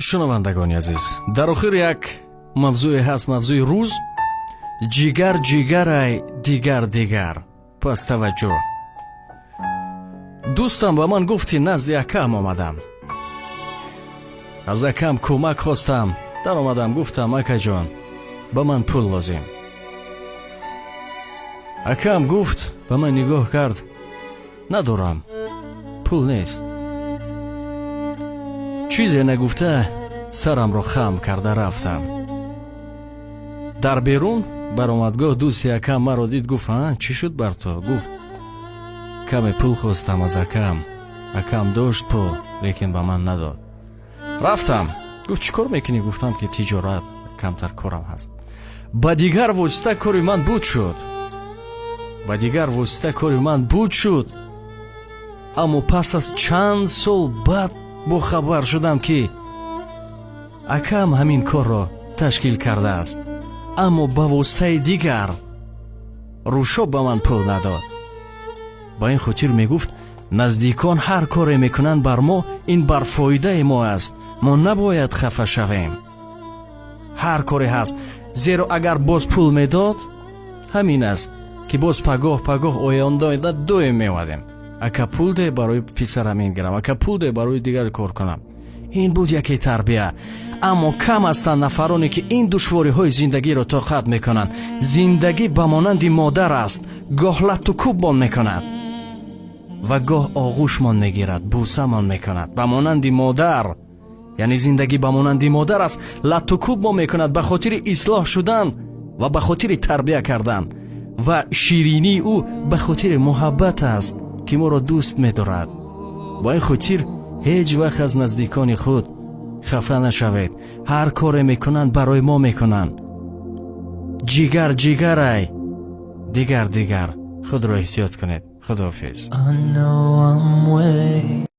Шунавандагони азиз, дар охир як мавзӯе ҳаст, мавзӯи рӯз: ҷигар ҷигарай, дигар дигар. Пас таваҷҷӯҳ. Дӯстам ба ман гуфт, ки назди акам омадам, аз акам кӯмак хостам. Даромадам, гуфтам: «Акаҷон, ба ман пул лозим». Акам гуфт, ба ман нигоҳ кард: «Надорам, пул нест». Чизе нагуфта, сарамро хам карда рафтам. Дар берун баромадгоҳ дӯсти акам маро дид, гуфт: «А, чӣ шуд бар ту?» Гуфт: «Каме пул хостам аз акам, акам дошт пул, лекин ба ман надод, рафтам». Гуфт: «Чӣ кор мекунӣ?» Гуфтам, ки тиҷорат, камтар корам ҳаст. Ба дигар восита кори ман буд шуд, ба дигар восита кори ман буд шуд. Аммо пас аз чанд сол баъд бохабар шудам, ки акам ҳамин корро ташкил кардааст, аммо ба воситаи дигар рӯшо ба ман пул надод. Ба ин хотир мегуфт: наздикон ҳар коре мекунанд бар мо, ин бар фоидаи мо аст, мо набояд хафа шавем. Ҳар коре ҳаст, зеро агар боз пул медод, ҳамин аст, ки боз пагоҳ пагоҳ оянда доим меомадем: «Ака, пул де, барои писарам мегирам, ака, пул де, барои дигар кор кунам». Ин буд яке тарбия. Аммо кам ҳастанд нафароне, ки ин душвориҳои зиндагиро тоқат мекунанд. Зиндагӣ ба монанди модар аст: гоҳ латту кӯбмон мекунад ва гоҳ оғӯшмон мегирад, бӯсамон мекунад. Ба монанди модар, яъне зиндагӣ ба монанди модар аст, латту кӯб мо мекунад ба хотири ислоҳ шудан ва ба хотири тарбия кардан, ва ширинии ӯ ба хотири муҳаббат аст, ки моро дӯст медорад. Ба ин хотир ҳеҷ вақт аз наздикони худ хафа нашавед. Ҳар коре мекунанд, барои мо мекунанд. Ҷигар ҷигарай, дигар дигар. Худро эҳтиёт кунед. Худоҳофиз. I know I'm way